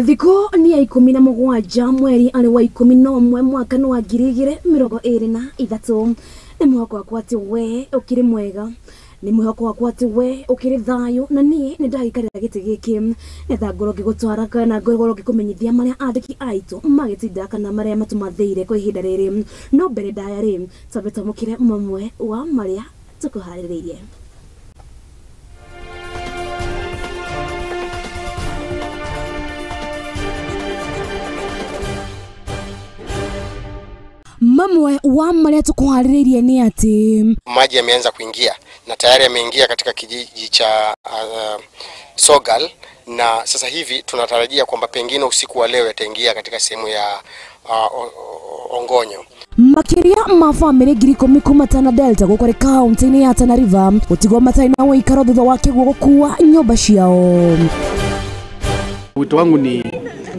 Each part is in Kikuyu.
Thikũ nĩ ya 17 mweri arĩ wa 11 mwaka wa 2023. Nĩ mwĩhoko wakwa atĩ we ũkĩrĩ mwega, nĩ mwĩhoko wakwa atĩ we ũkĩrĩ thayũ, na niĩ nĩ ndagĩikarĩra gĩtĩ gĩkĩ nĩgetha ngorwo ngĩgũtwara kana ngorwo ngĩkũmenyithia marĩa andĩki aitũ magĩtinda kana marĩa matũmathĩire kwa ihinda rĩrĩ. No mbere ndaya rĩ, twambe twamũkĩre mamwe wa marĩa tũkũharĩrĩirie. Mamwe wa marĩa tũkũharĩrĩirie nĩ atĩ maji yameanza kuingia na tayari yameingia katika kijiji cha Sogal, na sasa hivi tunatarajia kwamba pengine usiku wa leo yataingia katika sehemu ya Ongonyo. Makiria ma bamĩrĩ 10,000 kuma Tana Delta gũkũ kaunti-inĩ ya Tana River gũtigwo matarĩ na ũikaro thutha wa kĩguũ gũkua nyũmba ciao. Wito wangu ni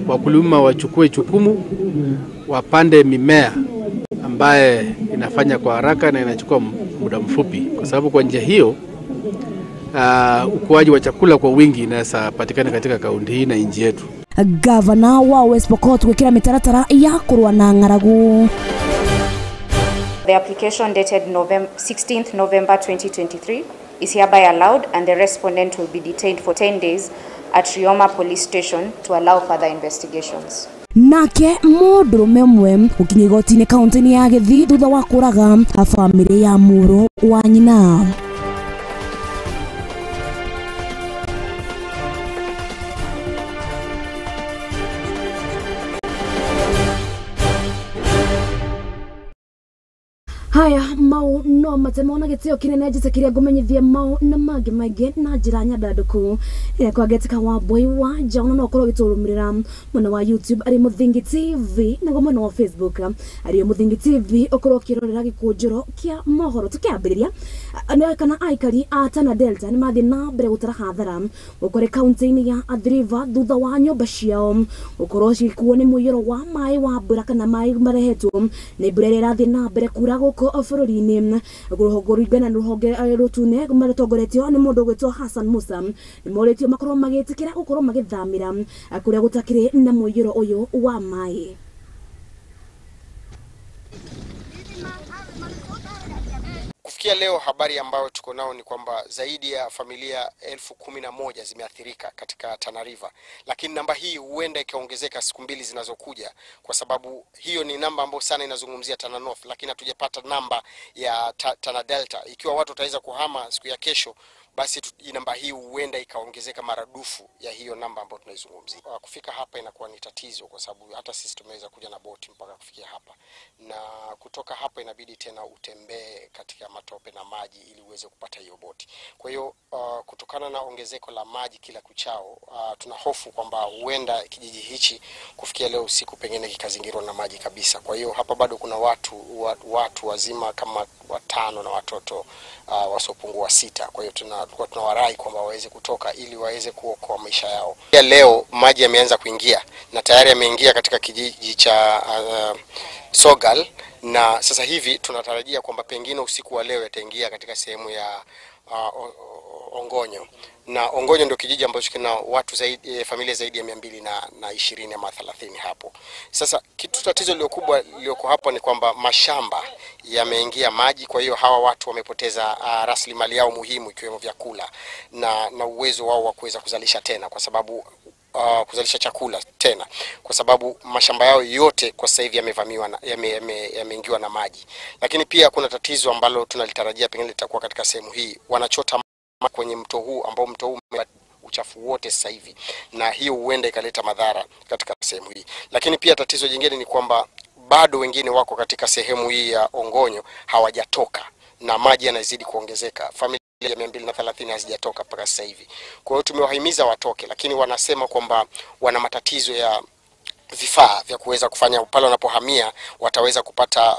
wakulima wachukue jukumu, wapande mimea ambaye inafanya kwa haraka na inachukua muda mfupi, kwa sababu kwa njia hiyo ukuaji wa chakula kwa wingi inaweza patikana katika kaunti hii na nchi yetu. Gavana wa West Pokot gwikira mitaratara ya kurwa na ng'aragu. The application dated 16th November 2023 is hereby allowed, and the respondent will be detained for 10 days at Rioma Police Station to allow further investigations. Nake mũndũrũme ũmwe gũkinya igoti-inĩ kaunti-inĩ ya Gĩthii thutha wa kũraga bamĩrĩ ya mũrũ wa nyina. Haya mau no matemo na gĩtĩo kĩnene njĩtĩkĩria ngũmenyithie mau na mangĩ maingĩ na njĩra nyandandũku ĩrĩa kwangĩtĩka wa Mbui wa Njaũ, no ũkorwo ũgĩtũrũmĩrĩra mwena wa YouTube arĩ Mũthingi TV, naguo mwena wa Facebook arĩ Mũthingi TV, ũkorwo ũkĩrorera gĩkũnjũro kĩa mohoro. Tũkĩambĩrĩria kana aikari a Tana Delta nĩ mathiĩ na mbere gũtara hathara gũkũ kaunti-inĩ ya Athi River thutha wa nyũmba ciao gũkorwo cigĩkuo nĩ mũiyũro wa maĩ wa mbura kana maĩ marehetwo nĩ mbura ĩrĩa ĩrathiĩ na mbere kura gũkũ bũrũri-inĩ. Kũringana na rũhonge rũtune rũtongoretio nĩ mũndũ ũgwĩtwo Hassan Musa, nĩ morĩtio makorwo magĩtĩkĩra gũkorwo magĩthamĩra kũrĩa gũtakĩrĩ na mũiyũro ũyũ wa maĩ. Kufikia leo habari ambayo tuko nao ni kwamba zaidi ya familia 11,000 zimeathirika katika Tana River, lakini namba hii huenda ikaongezeka siku mbili zinazokuja, kwa sababu hiyo ni namba ambayo sana inazungumzia Tana North, lakini hatujapata namba ya Tana Delta. Ikiwa watu wataweza kuhama siku ya kesho, basi namba hii huenda ikaongezeka maradufu ya hiyo namba ambayo tunaizungumzia. Kufika hapa inakuwa ni tatizo, kwa sababu hata sisi tumeweza kuja na boti mpaka kufikia hapa, na kutoka hapa inabidi tena utembee katika matope na maji ili uweze kupata hiyo boti. Kwa hiyo kutokana na ongezeko la maji kila kuchao, tuna hofu kwamba huenda kijiji hichi kufikia leo usiku pengine kikazingirwa na maji kabisa. Kwa hiyo hapa bado kuna watu wazima kama 5 na watoto wasiopungua 6. Kwa hiyo tunawarai kwamba waweze kutoka ili waweze kuokoa maisha yao. Leo maji yameanza kuingia na tayari yameingia katika kijiji cha Sogal, na sasa hivi tunatarajia kwamba pengine usiku wa leo yataingia katika sehemu ya Ongonyo. Na Ongonyo ndio kijiji ambacho kina watu zaidi, familia zaidi ya 220 ama 30 hapo. Sasa kitu tatizo lilokubwa lilioko hapo ni kwamba mashamba yameingia maji, kwa hiyo hawa watu wamepoteza rasilimali yao muhimu ikiwemo vyakula na uwezo wao wa kuweza kuzalisha tena, kwa sababu kuzalisha chakula tena, kwa sababu mashamba yao yote kwa sasa hivi yamevamiwa na yameingiwa na maji. Lakini pia kuna tatizo ambalo tunalitarajia pengine litakuwa katika sehemu hii, wanachota kwenye mto huu ambao mto huu uchafu wote sasa hivi, na hiyo huenda ikaleta madhara katika sehemu hii. Lakini pia tatizo jingine ni kwamba bado wengine wako katika sehemu hii ya Ongonyo hawajatoka na maji yanazidi kuongezeka. Familia 230 hazijatoka mpaka sasa hivi. Kwa hiyo tumewahimiza watoke, lakini wanasema kwamba wana matatizo ya vifaa vya kuweza kufanya pale wanapohamia wataweza kupata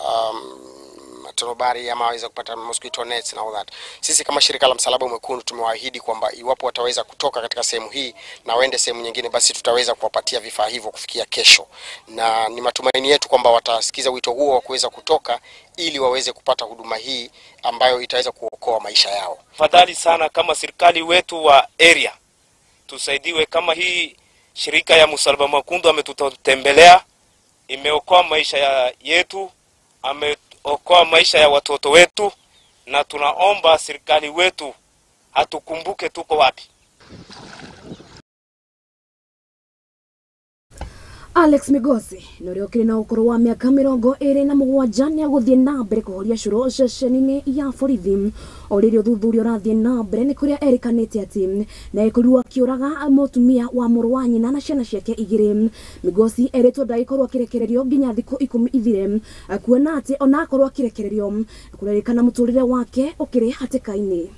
tonobari ama waweza kupata mosquito nets na all that. Sisi kama shirika la Msalaba Mwekundu tumewaahidi kwamba iwapo wataweza kutoka katika sehemu hii na waende sehemu nyingine, basi tutaweza kuwapatia vifaa hivyo kufikia kesho, na ni matumaini yetu kwamba watasikiza wito huo wa kuweza kutoka ili waweze kupata huduma hii ambayo itaweza kuokoa maisha yao. Fadhali sana kama serikali wetu wa area tusaidiwe, kama hii Shirika ya Msalaba Mwekundu ametutembelea, imeokoa maisha yetu, ameokoa maisha ya watoto wetu, na tunaomba serikali wetu atukumbuke tuko wapi. Alex Migosi na ũrĩa ũkĩrĩ na ũkũrũ wa mĩaka 27 nĩagũthiĩ na mbere kũhoria cũrũ ceceni-inĩ ya borithi o rĩrĩa ũthuthuria ũrathiĩ na mbere nĩ kũrĩa erĩkanĩte atĩ nĩagĩkorirwo akĩũraga mũtumia wa mũrũ wa nyina na ciana ciake igĩrĩ. Migosi erĩtwo ndagĩkorwo akĩrekererio nginya thikũ 10 ithire, kuona atĩ ona akorwo akĩrekererio kũrerĩkana mũtũrĩre wake ũkĩrĩ hatĩka-inĩ.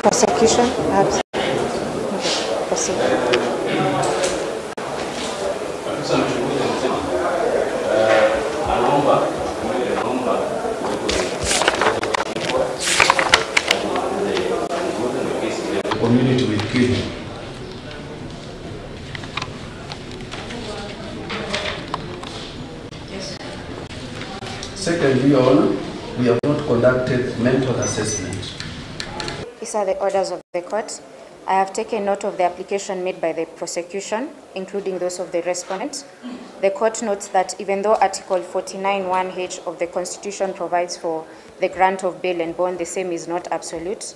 Prosecution, perhaps. Okay, proceed. Community with kids. Yes. Secondly, Your Honor, we have not conducted mental assessment. These are the orders of the court. I have taken note of the application made by the prosecution, including those of the respondent. The court notes that even though Article 49(1)H of the Constitution provides for the grant of bail and bond, the same is not absolute,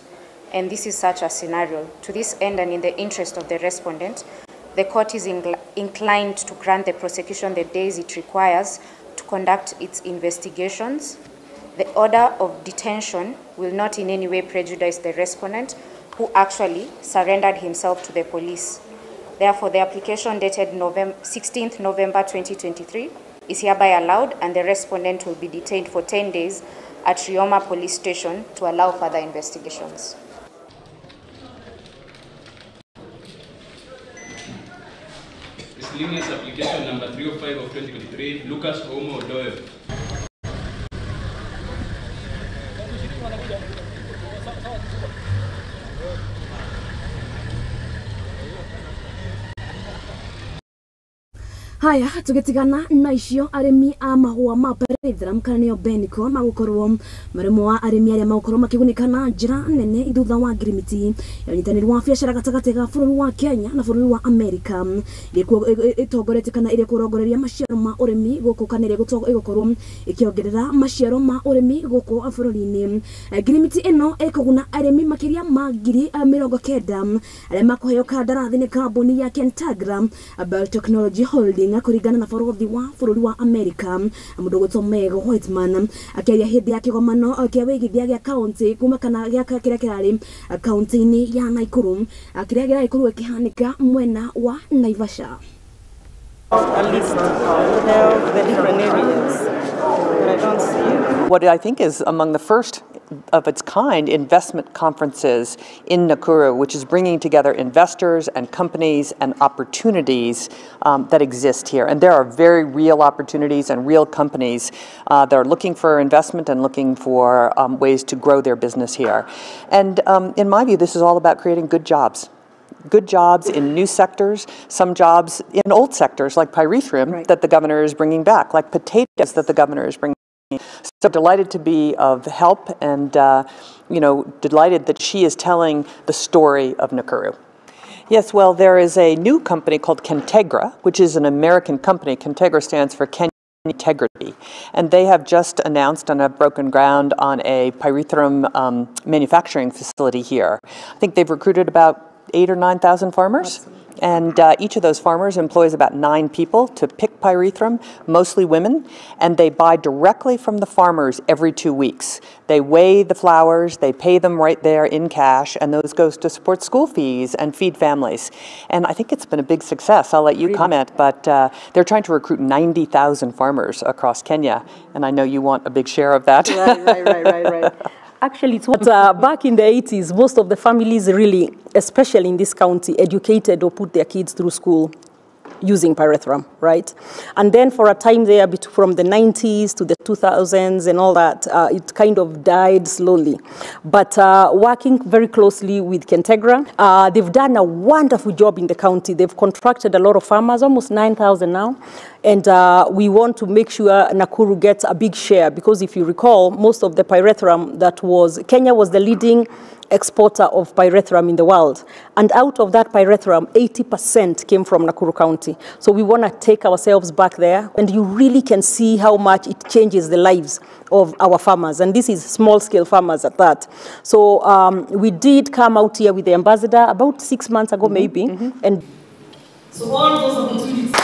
and this is such a scenario. To this end, and in the interest of the respondent, the court is inclined to grant the prosecution the days it requires to conduct its investigations. The order of detention will not in any way prejudice the respondent, who actually surrendered himself to the police. Therefore, the application dated 16th November 2023 is hereby allowed, and the respondent will be detained for 10 days at Rioma Police Station to allow further investigations. Miscellaneous application number 305 of 2023, Lucas Omo Odoyo. Haya, tugitigana na icio arimi a mahũa ma Pyrethrum kana nĩo Benco magũkorwo marĩ wa arĩmi arĩa magũkorwo makĩgunĩka na njĩra nene thutha wa ngirimiti ya ũnyitanĩri wa biacara gatagatĩ ga bũrũri wa Kenya na bũrũri wa Amerika ĩrĩa ĩtongoretie kana ĩrĩa ĩkũrongoreria maciaro ma ũrĩmi gũkũ kana ĩrĩa ĩgũkorwo ĩkĩongerera maciaro ma ũrĩmi gũkũ bũrũri-inĩ. Ngirimiti ĩno ĩkũguna arĩmi makĩria ma 90,000 arĩa makũheo kandarathi nĩ kambuni ya Kentagra Biotechnology Holding kũringana na borothi wa bũrũri wa Amerika mũndũ ũgwĩtwo Meg Whitman akĩaria hĩndĩ ya kĩgomano kĩa wĩigithia gĩa kaunti kuma kana gĩa kĩrĩa kĩrarĩ kaunti-inĩ ya Nakuru kĩrĩa kĩragĩkorwo gĩkĩhanĩka mwena wa Naivasha. A list of the different areas, but I don't see it. What I think is among the first of its kind investment conferences in Nakuru, which is bringing together investors and companies and opportunities that exist here. And there are very real opportunities and real companies that are looking for investment and looking for ways to grow their business here. And in my view, this is all about creating good jobs. Good jobs in new sectors, some jobs in old sectors like pyrethrum, right, that the governor is bringing back, like potatoes that the governor is bringing. So delighted to be of help and, you know, delighted that she is telling the story of Nakuru. Yes, well, there is a new company called Kentegra, which is an American company. Kentegra stands for Kenya Integrity. And they have just announced and have broken ground on a pyrethrum manufacturing facility here. I think they've recruited about 8,000 or 9,000 farmers. Absolutely. And each of those farmers employs about 9 people to pick pyrethrum, mostly women, and they buy directly from the farmers every 2 weeks. They weigh the flowers, they pay them right there in cash, and those goes to support school fees and feed families. And I think it's been a big success. I'll let you comment, but they're trying to recruit 90,000 farmers across Kenya, and I know you want a big share of that. Right. Actually, it's what, back in the 80s, most of the families really, especially in this county, educated or put their kids through school using pyrethrum, right? And then for a time there, from the 90s to the 2000s and all that, it kind of died slowly. But working very closely with Kentegra, they've done a wonderful job in the county. They've contracted a lot of farmers, almost 9,000 now. And we want to make sure Nakuru gets a big share, because if you recall, most of the pyrethrum that was, Kenya was the leading exporter of pyrethrum in the world. And out of that pyrethrum, 80% came from Nakuru County. So we want to take ourselves back there, and you really can see how much it changes the lives of our farmers. And this is small-scale farmers at that. So we did come out here with the ambassador about 6 months ago, maybe. And so all those opportunities.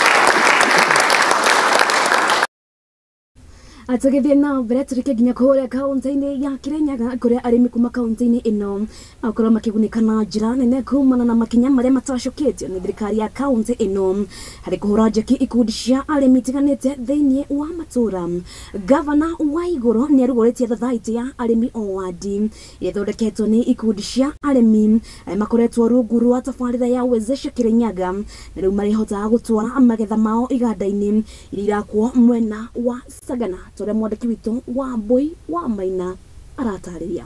Atugithie na mbere turike nginya kuria kaunti-ini ya Kirinyaga kuria arimi kuma kaunti-ini ino akorwo makigunika na njira nene kumana na makinya maria matacukitio ni thirikari ya kaunti ino hari kuhura njeki ikundi cia arimi itiganite thiini wa matura. Gavana Waiguru ni aruguritie thathaiti ya arimi o wadi iria ithondeketwo ni ikundi cia arimi aria makoretwo rungu rwa tabarira ya Wezesha Kirinyaga na riu marihotaga gutwara magetha mao iganda-ini iria irakwo mwena wa Sagana. Tore mwandiki witu wa Mbui wa Maina aratariria.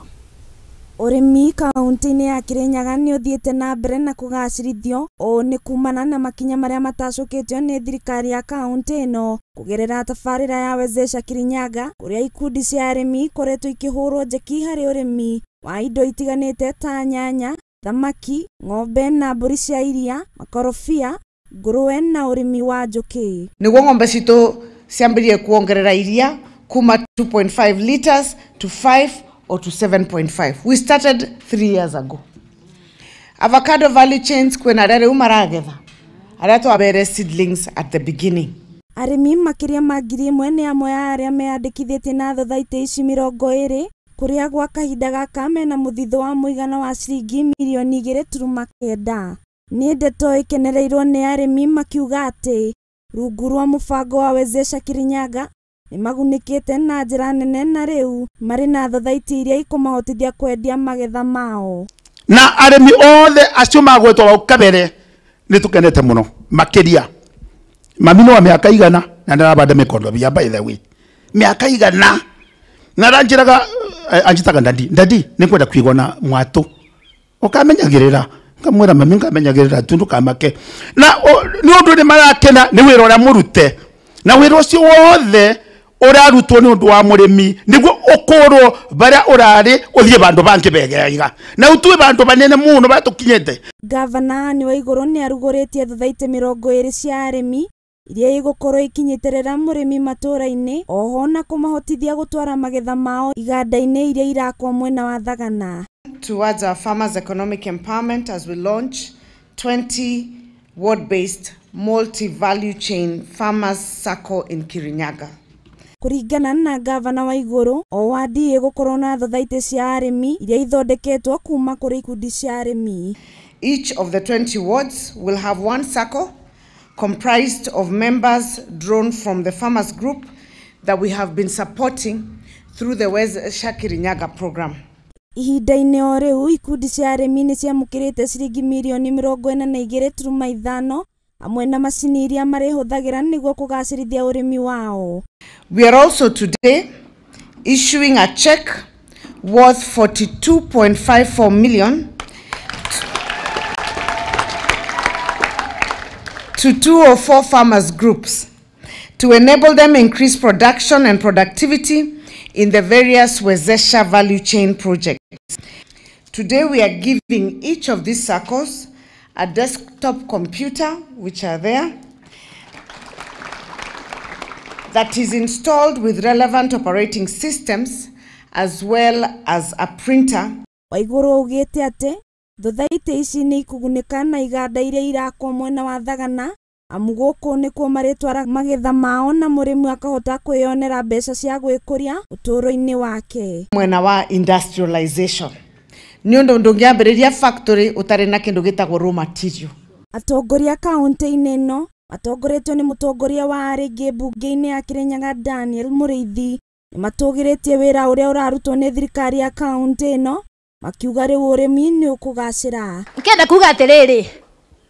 Urimi kaunti-inĩ ya Kirinyaga nĩ ũthiĩte na mbere na kũgacĩrithio. Ũũ nĩ kumana na makinya marĩa matacũkĩtio nĩ thirikari ya kaunti ĩno kũgerera tabarĩra ya Wezesha Kirinyaga, kũrĩa ikundi cia arĩmi ikoretwo ikĩhũrwo njeki harĩ ũrĩmi wa indo itiganĩte ta nyanya, thamaki, ng'ombe na mbũri cia iria, makorobia, ngũrũwe na ũrĩmi wa njũkĩ. Nĩguo ng'ombe citũ ciambĩrĩrie kuongerera iria kuma 2.5 liters to 5 or to 7.5. We started 3 years ago. Avocado value chains kwena aria riu maragetha aria twabere seedlings at the beginning. Arĩmi makĩria ma 1,000 nĩ amwe a arĩa meyandĩkithĩtie na thothaitĩ ici 20 kũrĩa gwa kahinda gaka mena mũthithũ wa mũigana wa ciringi mirioni 2.9. Nĩ ndeto ĩkenereirwo nĩ arĩmi makiuga atĩ rungu rwa mũbango wa Wezesha Kirinyaga nĩmagunĩkĩte na njĩra nene na rĩu marĩ na thothaitĩ iria ikũmahotithia kwendia magetha mao. Na arĩmi othe acio magwetwo hau kabere nĩ tũkenete mũno makĩria. Mami no wa mĩaka igana na ndarabanda mĩkondobia, by the way mĩaka igana na aranjĩraga anjĩtaga ndadi ndadi nĩngwenda kũigwo na mwatũ ũkamenyagĩrĩra ngamwĩra mami ngamenyagĩrĩra tu ndũkamake na nĩ ũndũ nĩ marakena nĩ wĩra ũrĩa mũrute na wĩra ũcio wothe ũrarutwo nĩ ũndũ wa mũrĩmi nĩguo ũkũrwo barĩa ũrarĩ ũthiĩ bandũ bangĩ begeiga na ũtue bandũ banene mũno batũkinyĩte. Gavana Anne Waiguru nĩ arugũrĩtie thothaitĩ 20 cia arĩmi iria igũkorwo ikinyitĩrĩra mũrĩmi matũra-inĩ oho na kũmahotithia gũtwara magetha mao iganda-inĩ iria irakwo mwena wa Thagana. Towards our farmers' economic empowerment as we launch 20 ward-based multi-value chain farmers SACCO in Kirinyaga. Kũringana na Gavana Waiguru, o wadi ĩgũkorwo na thothaitĩ cia arĩmi iria ithondeketwo kuma kũrĩ ikundi cia arĩmi. Each of the 20 wards will have one SACCO comprised of members drawn from the farmers group that we have been supporting through the Wezesha Kirinyaga program. Ihinda-inĩ o rĩu ikundi cia arĩmi nĩ ciamũkĩrĩte ciringi mirioni 42.5 hamwe na macini iria marĩhũthagĩra nĩguo kũgacĩrithia ũrĩmi wao. We are also today issuing a check worth 42.54 million to 204 farmers groups to enable them increase production and productivity in the various Wezesha value chain projects. Today we are giving each of these SACCOs a desktop computer, which are there, that is installed with relevant operating systems as well as a printer. Waiguru augĩte atĩ Thothaitĩ ici nĩ ikũgunĩka na iganda iria irakwo mwena wa Thagana amu gũkũ nĩkuo marĩtwara magetha mao na mũrĩmi akahota kwĩyonera mbeca cia gwĩkũria ũtũũro-inĩ wake. Mwena wa industrialization nĩ ũndũ ndũngĩambĩrĩria factory ũtarĩ na kĩndũ gĩtagwo raw material. Atongoria kaunti-inĩ ĩno matongoretio nĩ mũtongoria wa arĩngĩ mbunge-inĩ ya Kirinyaga Daniel Mũrĩithi nĩmatũgĩrĩtie wĩra ũrĩa ũrarutwo nĩ thirikari ya kaunti ĩno makiuga rĩu ũrĩmi nĩ ũkũgacĩra. Ngenda kuga atĩrĩrĩ,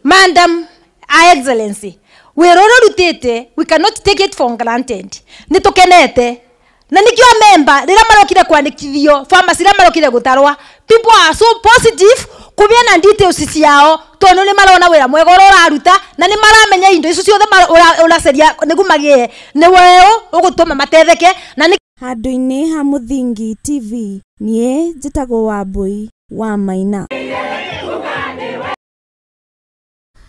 Madam Her Excellency, wĩra ũrĩa ũrutĩte we cannot take it for granted. Nĩ tũkenete na nikio member rĩrĩa marokire kwandĩkithio farmers rĩrĩa marokire gũtarwa, people are so positive kũgĩa na details ciao tondu nĩ marona wĩra mwega ũrĩa ũraruta na nĩ maramenya indo icio ciothe ũracaria nĩguo magĩe nĩ weũ ũgũtũma matetheke na nĩ handũ-inĩ ha Mũthingi TV niĩ njĩtagwo Wambui wa Maina.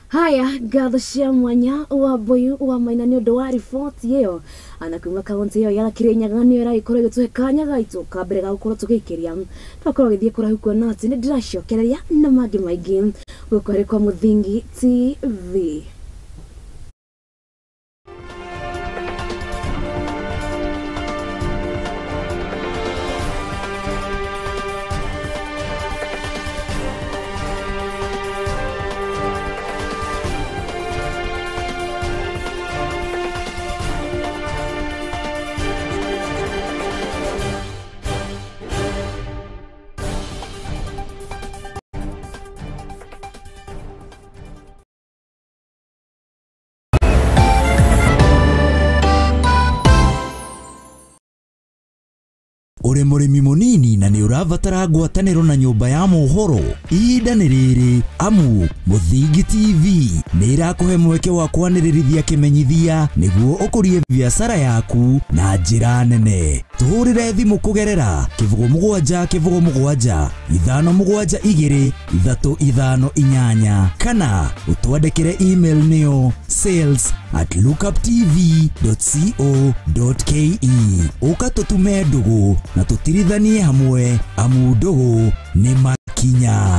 Haya, ngatho cia mwanya Wambui wa Maina nĩ ũndũ wa riboti ĩyo ana kuma kaunti ĩyo ya Kirinyaga nĩyo ĩragĩkorwo ĩgĩtũhe kanya gaitũ ka mbere ga gũkorwo tũgĩikĩria twakorwo gĩthiĩ kũraihu kuona atĩ nĩ ndĩracokereria na mangĩ maingĩ gũkũ arĩ kwa Mũthingi TV. Uri mũrĩmi mũnini na nĩ ũrabatara ngwatanĩro na nyũmba ya mohoro, ihinda nĩ rĩrĩ amu Mũthingi TV nĩ ĩrakũhe mweke wa kwanĩrĩrithia kĩmenyithia nĩguo ũkũrie biacara yaku na njĩra nene. Tũhũrĩre thimũ kũgerera 07 07 572 358 kana ũtwandĩkĩre email nĩyo sales@lookuptv.co.ke. Ũka tũtume ndũgũ na tũtirithanie hamwe amu ndũgũ nĩ makinya.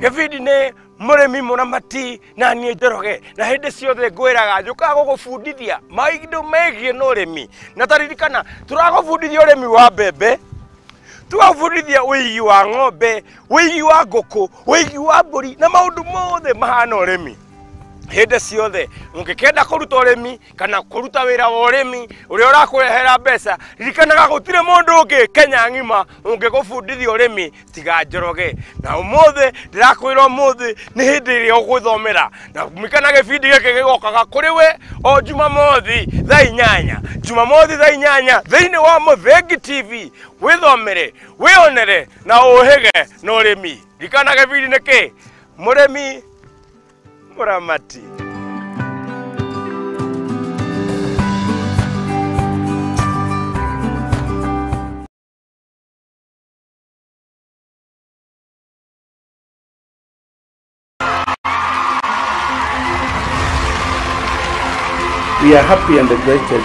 Gĩbindi nĩ mũrĩmi mũramati na niĩ Njoroge, na hĩndĩ ciothe ngwĩraga njũkaga gũgũbundithia maũndũ megiĩ na ũrĩmi, na taririkana tũragũbundithia ũrĩmi wa mbembe, tũgabundithia ũigi wa ng'ombe, ũigi wa ngũkũ, ũigi wa mbũri na maũndũ mothe mahana ũrĩmi. Hĩndĩ ciothe ũngĩkenda kũruta ũrĩmi kana kũruta wĩra wa ũrĩmi ũrĩa ũrakũrehera mbeca, ririkanaga gũtirĩ mũndũ ũngĩ Kenya ng'ima ũngĩgũbundithia ũrĩmi tiga Njoroge. Na ũmũthĩ ndĩrakwĩra ũmũthĩ nĩ hĩndĩ ĩrĩa ũgwĩthomera, na ririkana gĩbindi gĩkĩ gĩgokaga kũrĩ we o Jumamothi thaa 8, Jumamothi thaa 8 thĩinĩ wa Mũthingi TV. Wĩthomere, wĩonere na ũhĩge na ũrĩmi. Ririkana gĩbindi nĩ kĩ? Mũrĩmi mũramati. We are happy and excited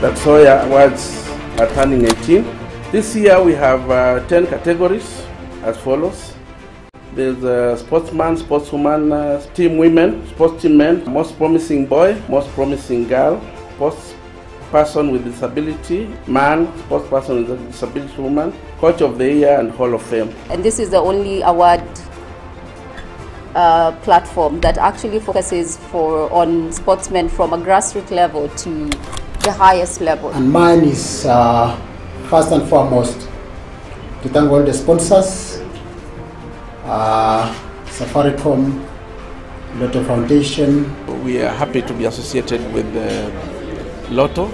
that Soya Awards are turning 18. This year we have 10 categories as follows. There's a sportsman, sportswoman, team women, sports team men, most promising boy, most promising girl, sports person with disability, man, sports person with disability woman, coach of the year and Hall of Fame. And this is the only award platform that actually focuses on sportsmen from a grassroots level to the highest level. And mine is first and foremost to thank all the sponsors, Safaricom, Lotto Foundation. We are happy to be associated with Lotto.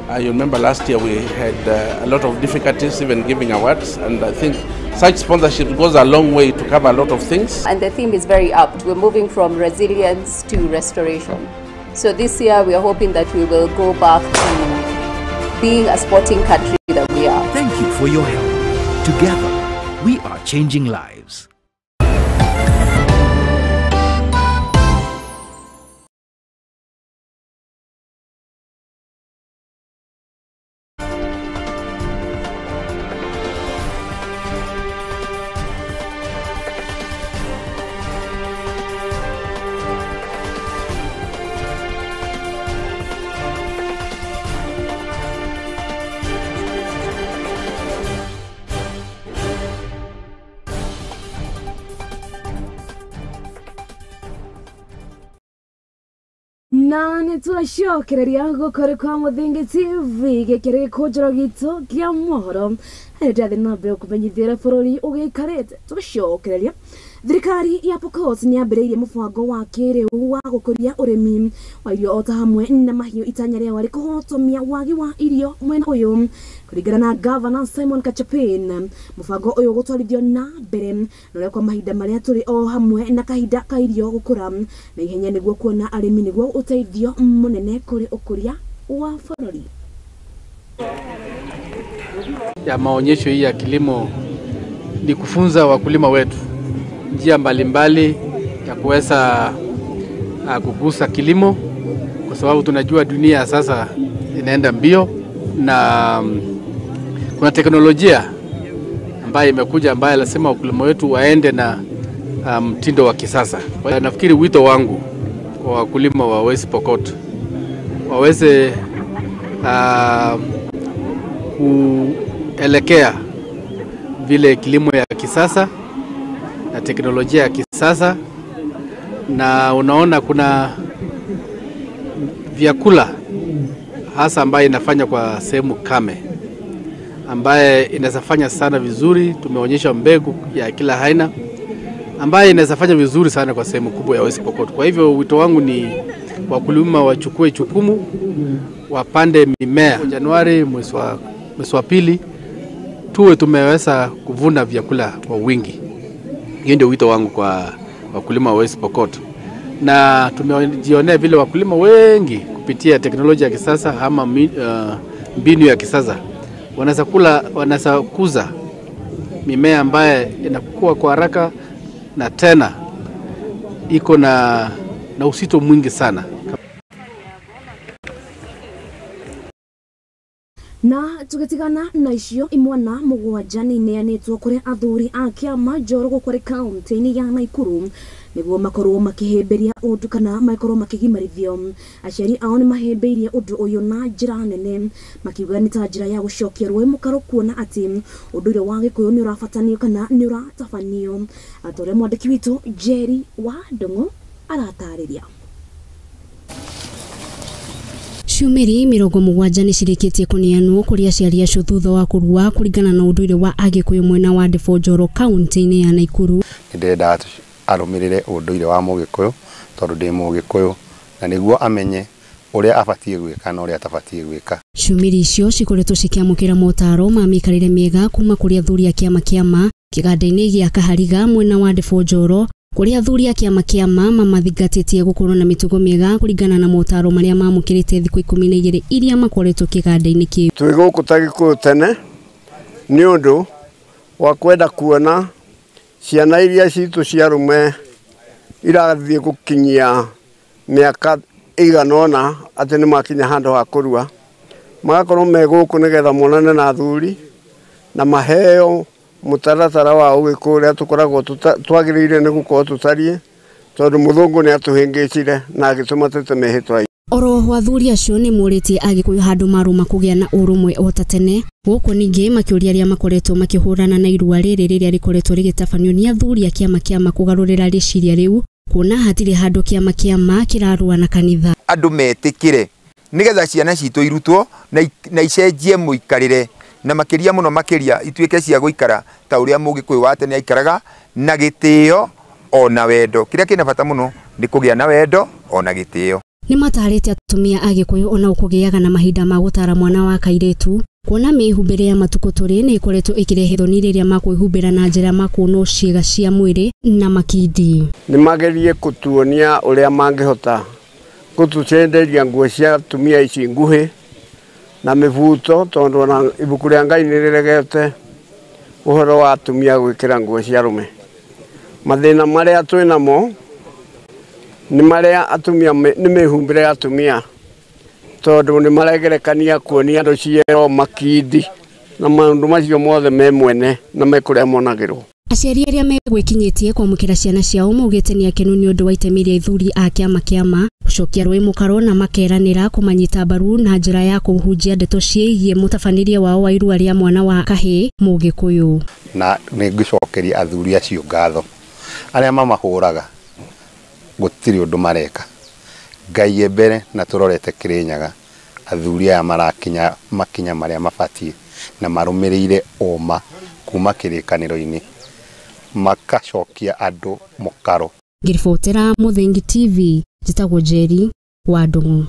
I remember last year we had a lot of difficulties even giving awards, and I think such sponsorship goes a long way to cover a lot of things. And the theme is very apt. We're moving from resilience to restoration. So this year we are hoping that we will go back to being a sporting country that we are. Thank you for your help. Together, we are changing lives. Na nĩ tũracokereria gũkũrĩ kwa Mũthingi TV gĩkĩrĩ gĩkũnjĩro gitũ kĩa mohoro harĩa ndĩrathiĩ na mbere kũmenyithia bũrũri ũgĩikarĩte. Tũgacokereria thirikari ya Pokot nĩ yambĩrĩirie mũbango wa kĩrĩu wa gũkũria ũrĩmi wa irio o ta hamwe na mahiũ itanya rĩao arĩ kũhotomia wagi wa irio mwena ũyũ. Kũringana na Governor Simon Kachapin, mũbango ũyũ ũgũtwarithio na mbere na ũrĩa kwa mahinda marĩa tũrĩ o hamwe na kahinda ka irio gũkũra na ihenya nĩguo kuona arĩmi nĩguo ũteithio mũnene kũrĩ ũkũria wa bũrũri. Ya maonyesho hii ya kilimo ni kufunza wakulima wetu njia mbalimbali ya kuweza kukuza kilimo, kwa sababu tunajua dunia sasa inaenda mbio na kuna teknolojia ambayo imekuja ambayo lazima wakulima wetu waende na mtindo wa kisasa. Kwa hiyo nafikiri wito wangu kwa wakulima wa West Pokot waweze kuelekea vile kilimo ya kisasa na teknolojia ya kisasa, na unaona kuna vyakula hasa ambaye inafanya kwa sehemu kame ambaye inaweza sana vizuri. Tumeonyesha mbegu ya kila aina ambaye inaweza fanya vizuri sana kwa sehemu kubwa ya West Pokot. Kwa hivyo wito wangu ni wakulima wachukue jukumu, wapande mimea. Januari mwezi wa pili tuwe tumeweza kuvuna vyakula kwa wingi. Hiyo ndio wito wangu kwa wakulima wa West Pokot. Na tumejionea vile wakulima wengi kupitia teknolojia ya kisasa ama mbinu ya kisasa wanaweza kuza mimea ambaye inakuwa kwa haraka na tena iko na usito mwingi sana. Na tugetigana na icio imwana mũgwanja nĩ ineanĩtwo kũrĩ athuri a kĩama Njoro gũkũ kaunti-inĩ ya Nakuru nĩguo makorwo makĩhĩmbĩria ũndũ kana makorwo makĩgimarithio. Aciari ao nĩ mahĩmbĩirie ũndũ ũyũ na njĩra nene, makiuga nĩ ta njĩra ya gũcokia rũĩ mũkaro kuona atĩ ũndũire wa Gĩkũyũ nĩ ũrabatanio kana nĩ ũratabanio. Ata ũrĩa mwandĩki witũ Jerry wa Ndung'u aratarĩria. Ciumĩri 70 nĩ cirĩkĩtie kũneanwo kũrĩ aciari acio thutha wa kũrua kũringana na ũndũire wa Agĩkũyũ mwena wa Ndĩbũ Njoro kaunti-inĩ ya Nakuru. Ndĩrenda arũmĩrĩre ũndũire wa Mũgĩkũyũ tondũ ndĩ Mũgĩkũyũ na nĩguo amenye ũrĩa abatiĩ gwĩka na ũrĩa atabatiĩ gwĩka. Ciumĩri icio cikoretwo cikĩamũkĩra motaro ma mĩikarĩre mĩega kuma kũrĩ athuri a kĩama kĩama kĩganda-inĩ gĩa Kahariga mwena wa Ndĩbũ Njoro, kũrĩa athuri a kĩama kĩama mamathingatĩtie gũkorwo na mĩtugo mĩega kũringana na motaro marĩa mamũkĩrĩte thikũ 12 iria makoretwo kĩganda-inĩ kĩu. Twĩ gũkũ ta Gĩkũyũ tene nĩ ũndũ wa kwenda kuona ciana iria citũ cia arũme irathiĩ gũkinyia mĩaka ĩigana ũna atĩ nĩ makinya handũ ha kũrua, magakorwo me gũkũ nĩgetha monane na athuri na maheo mũtaratara wa ũgĩkũyũ ũrĩa tũkoragwo twagĩrĩire nĩ gũkorwo tũtariĩ, tondũ mũthũngũ nĩ atũhĩngĩcire na agĩtũma tũte mĩhĩtwa. Oroho athuri acio nĩ morĩtie Agĩkũyũ handũ marũma kũgĩa na ũrũmwe o ta tene, gũkũ ningĩ makĩũria arĩa makoretwo makĩhũrana na irua rĩrĩ rĩrĩa rĩkoretwo rĩgĩtabanio nĩ athuri a kĩama kĩama kũgarũrĩra rĩciria rĩu, kuona hatirĩ handũ kĩama kĩama kĩrarũa na kanitha. Andũ metĩkĩre nĩgetha ciana citũ irutwo na icenjie mũikarĩre na makĩria mũno makĩria ituĩke cia gũikara ta ũrĩa Mũgĩkũyũ wa tene aikaraga na gĩtĩo ona wendo. Kĩrĩa kĩna bata mũno nĩ kũgĩa na wendo ona gĩtĩo. Nĩ matarĩte atumia Agĩkũyũ ona ũkũgĩaga na mahinda ma gũtara mwana wa kairĩtu, kuona mĩhumbĩre ya matukũ tũrĩ nĩ ĩkoretwo ĩkĩrehe thoni rĩrĩa makwĩhumbĩra na njĩra makuonwo ciĩga cia mwĩrĩ na makindi. Nĩ magerie kũtuonia ũrĩa mangĩhota gũtũcenderia nguo cia atumia ici nguhĩ na mĩbuto, tondũ ona ibuku rĩa Ngai nĩ rĩregete ũhoro wa atumia gwĩkĩra nguo cia arũme. Mathĩna marĩa twĩ namo nĩ marĩa atumia nĩ mĩhumbĩre ya atumia, tondũ nĩ maregerekania kuonia andũ ciero makindi na maũndũ macio mothe me mwene na me kũrĩa monagĩrwo. Aciari arĩa megwĩkinyĩtie kwamũkĩra ciana ciao maugĩte nĩ akenu nĩ ũndũ wa itemi rĩa athuri a kĩama kĩama gũcokia rũĩ mũkaro na makeranĩra kũmanyita mbaru na njĩra ya kũhunjia ndeto ciĩgiĩ mũtabanĩrie wao wa irua rĩa mwana wa kahĩĩ Mũgĩkũyũ. Na nĩ ngũcokeria athuri acio ngatho arĩa mamahũraga gũtirĩ ũndũ mareka, Ngai e mbere na tũrorete Kirinyaga, athuri aya marakinya makinya marĩa mabatiĩ na marũmĩrĩire ũma kuma kĩrĩkanĩro-inĩ, makacokia andũ mũkaro. Ngĩribotera Muthingi TV, njĩtagwo Njeri wa Ndung'u.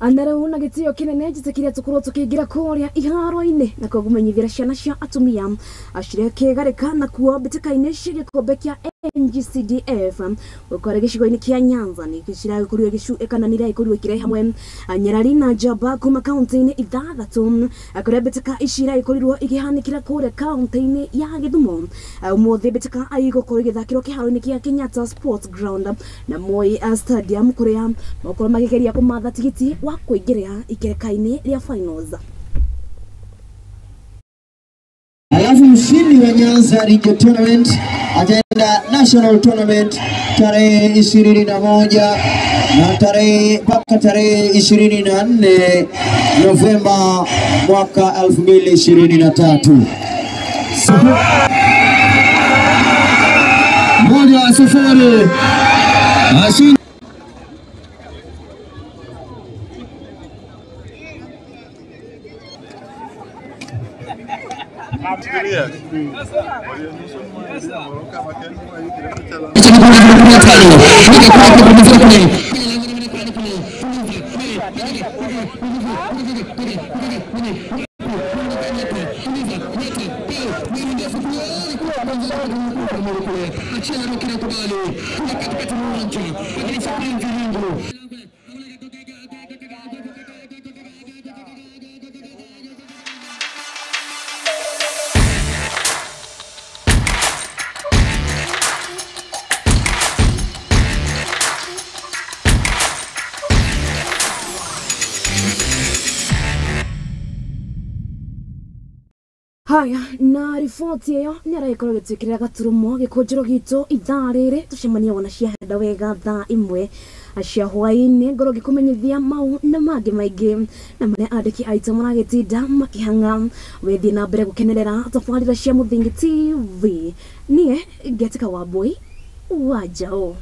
Na rĩu na gĩtĩo kĩnene njĩtĩkĩria tũkorwo tũkĩingĩra kũrĩa iharo-inĩ na kũmenyithĩra ciana cia atumia cirekĩgarĩka na kuo mbĩtĩka-inĩ cia gĩkombe kĩa NGCDF gũkorwo gĩcigo-inĩ kĩa Nyanza nĩ ciragĩkorirwo kana nĩiragĩkorirwo ikĩrehe hamwe nyarari na njamba kuma kaunti-inĩ ithathatũ kũrĩa mbĩtĩka ici iragĩkorirwo ikĩhanĩkĩra kũrĩa kaunti-inĩ ya Gĩthumo. Ũmũthĩ mbĩtĩka igũkorwo igĩthakĩrwo kĩharo-inĩ kĩa Kenyatta Sports Ground na Moi Stadium kũrĩa makorwo makĩgeria kũmatha tigiti wa kuingiria ikereka-inĩ rĩa finals. Alafu mshindi wa Nyanza Region Tournament ataenda National Tournament tarehe 21 na tarehe mpaka tarehe 24 Novemba mwaka 2023. 1-0. Haya, na riboti ĩyo nĩ aragĩkorwo gĩtuĩkĩrĩra gaturumo gĩkũnjĩro gitũ ithaa rĩrĩ tũcemania wona ciahanda wega thaa 1 cia hwaĩ-inĩ ngorwo ngĩkũmenyithia mau na mangĩ maingĩ na marĩa andĩki aitũ maragĩtinda makĩhang'a. Wethiĩ na mbere gũkenerera tabarĩra cia Muthingi TV. Niĩ ngetĩka Wambui wa Njaũ.